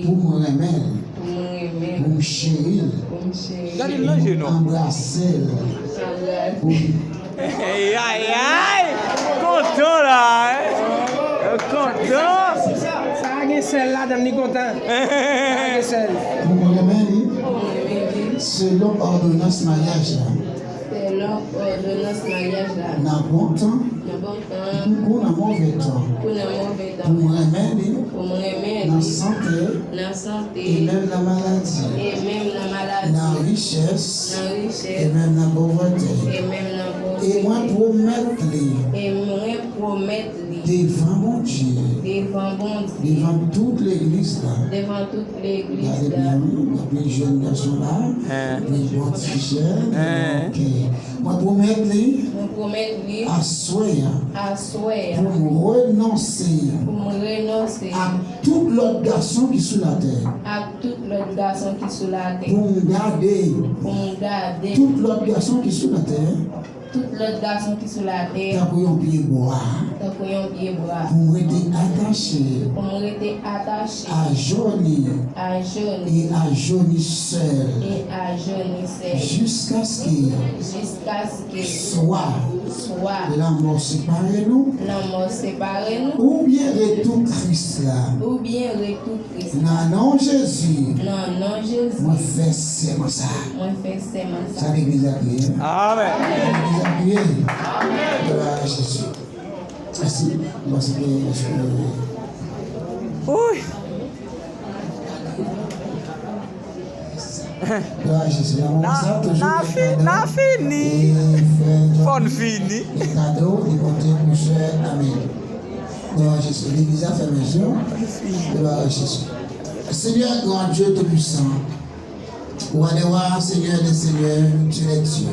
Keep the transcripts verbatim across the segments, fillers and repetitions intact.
Pou m renmen l. Pou m renmen l. Pou m cheri l. Pou m cheri l. Gade l nan je nou. Anbrase l. Anbrase l. Pou m Ay, ay, ay! Kontan la, hein? Kontan! Sa a gen sèl ladan l, li kontan. Sa a gen sèl. Pou mwen menm, selon òdonans maryaj la. Selon òdonans maryaj la. Nan bon tan. Nan bon tan. Kou nan move tan. Kou nan move tan. Pou mwen menm, pou mwen menm, nan sante, nan sante, e menm nan maladi, e menm nan maladi, nan richès, nan richès, e menm nan povrete. E menm nan povrete. E mwen pwomèt li, e mwen pwomèt li, devan Bondye, devan Bondye, devan tout legliz la, devan tout legliz la. Gade byen, wi, gen plis jèn gason la, hein, gen bon ti jèn, hein, ok. Mwen pwomèt li, mwen pwomèt li, aswè a, aswè a, pou m renonse, pou m renonse, ak tout lòt gason ki sou latè, ak tout lòt gason ki sou latè, pou m gade, pou m gade, tout lòt gason ki sou latè, tout lòt gason ki sou latè, tankou yon pyebwa, tankou yon pyebwa, pou m rete atache, pou m rete atache, a jòni, a jòni, e a jòni sèl, e a jòni sèl, jiskaske, jiskaske, swa, swa, lanmò separe nou, lanmò separe nou, oubyen retou Kris la, oubyen retou Kris la. Nan non Jezi. Nan non Jezi. Mwen fè sèman sa. Mwen fè sèman sa. Sa legliz la kriye. Amèn. Legliz la kriye. Amèn. Glwa a Jezi. Mèsi. Mwen panse ke, èske Wi. Glwa a Jezi. Nan moman sa, toujou na gen fi-, kado. Na fini. E frè John, fò n fini. Gen kado li pote pou sè Amide. Glwa a Jezi. Legliz la fèmen je w. Glwa a Jezi. Seigneur grand Dieu tout-puissant, roi des rois, Seigneur des seigneurs, Dieu des dieux.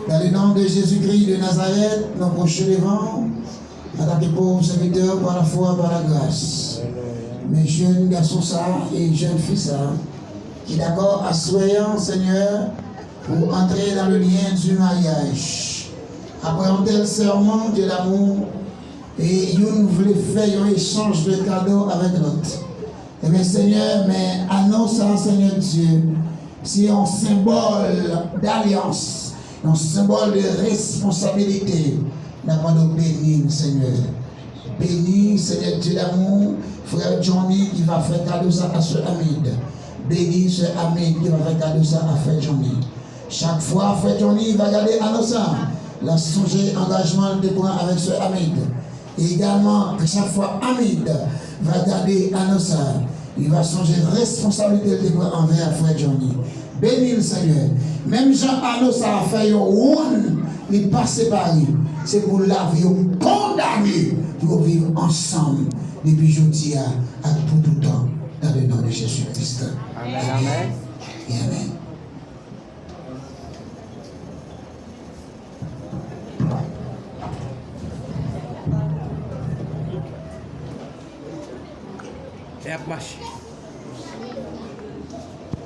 Dans le nom de Jésus-Christ de Nazareth, nou pwoche devan w, antanke pòv sèvitè, pa lafwa, pa lagrès. Men jèn gason sa a e jèn fi sa a, ki dakò aswè a, Senyè, pou antre dans le lien du mariage. Après un tel serment, Dieu d'amour, e youn vle fè yon echanj de kado avèk lòt. Ebyen, Senyè, men ano sa a, Senyè Dye, se yon senbòl dalyans, yon senbòl de responsabilite. N ap mande w beni l, Senyè. Beni, Senyè Dye damou, frè Johnny ki va fè kado sa a sè Amide. Beni sè Amide ki va fè kado sa a frè Johnny. Chak fwa frè Johnny va gade ano sa a, l ap sonje angajman l te pran avèk sè Amide. E egalman, ke chak fwa Amide va gade ano sa a, li va sonje responsablite l te pran anvè frè Johnny. Beni l, Senyè. Menm jan ano sa a fè yon wonn, li pa separe. Se pou lavi yo kondane pou yo viv ansanm depi jodi a ak pou toutan, dans le nom de Jésus-Christ. Amèn, amèn. E amèn. E ap mache.